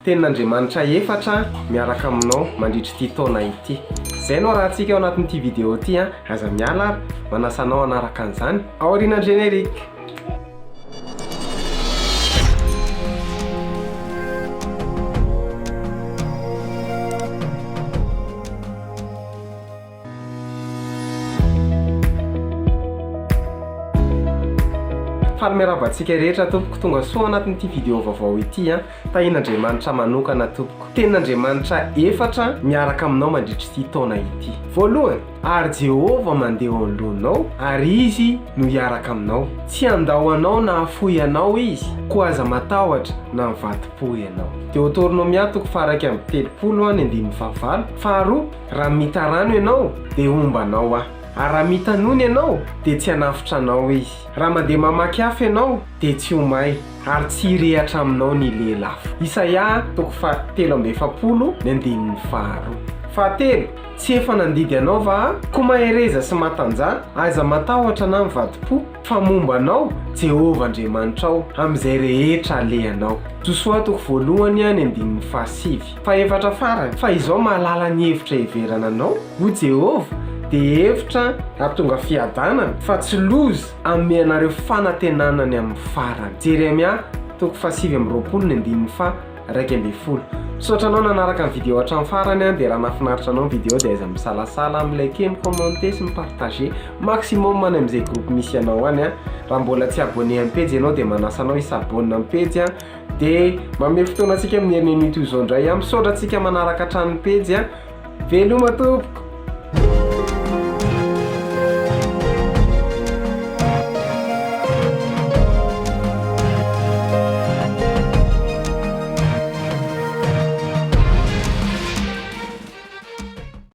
Tenin'Andriamanitra efatra miaraka aminao mandritra ity taona ity. Izay no arahantsika ao anatin'ity vidéo ity an, aza miala ary manasa anao hanaraka an'izany aorianan'ny générique. Faly miarahaba antsika rehetra tompoko, tonga soa anatin'ity vidéo vaovao ity an. Tahian'Andriamanitra manokana tompoko. Tenin'Andriamanitra efatra miaraka aminao mandritra ity taona ity. Voalohany, ary Jehovah mandeha eo anoloanao, ary Izy no hiaraka aminao. Tsy handao anao na hahafoy anao Izy, koa aza matahotra na mivadi-po ianao. Deoteronomia toko faha-31 ny andininy fahavalo. Faharoa, raha mita rano ianao, dia homba anao Aho. Ary raha mita nony ianao, dia tsy hanafotra anao Izy. Raha mandeha mamaky afo ianao, dia tsy ho may. Ary tsy hirehatra aminao ny lelafo. Isaia toko faha-43 ny andininy faharoa. Fahatelo, Tsy efa nandidy anao va Aho? Koa mahereza sy matanjaha, aiza matahotra na mivadi-po, fa momba anao Jehovah Andriamanitrao, amin'izay rehetra alehanao. Josoa toko voalohany ny andininy fahasivy. Fahefatra farany, Fa izao mahalala ny hevitra heverana anao, hoy Jehovah, dia hevitra hahatonga fiadanana, fa tsy loza, Hanome anareo fanantenana ny amin'ny farany. Jeremia toko faha-29 ny andininy faha-11. Misaotra anao nanaraka ny vidéo hatramin'ny farany an, dia raha nahafinaritra anao ny vidéo dia aiza misalasala mi-liker, mi-commenter sy mi-partager maximum any amin'izay groupe misy anao any an. Raha mbola tsy abonné amin'ny pejy ianao dia manasa anao hi-s'abonne amin'ny pejy an. Dia manome fotoana antsika amin'ny herin'ny anio toy izao indray an. Misaotra antsika manaraka hatrany ny pejy an. Veloma tompoko.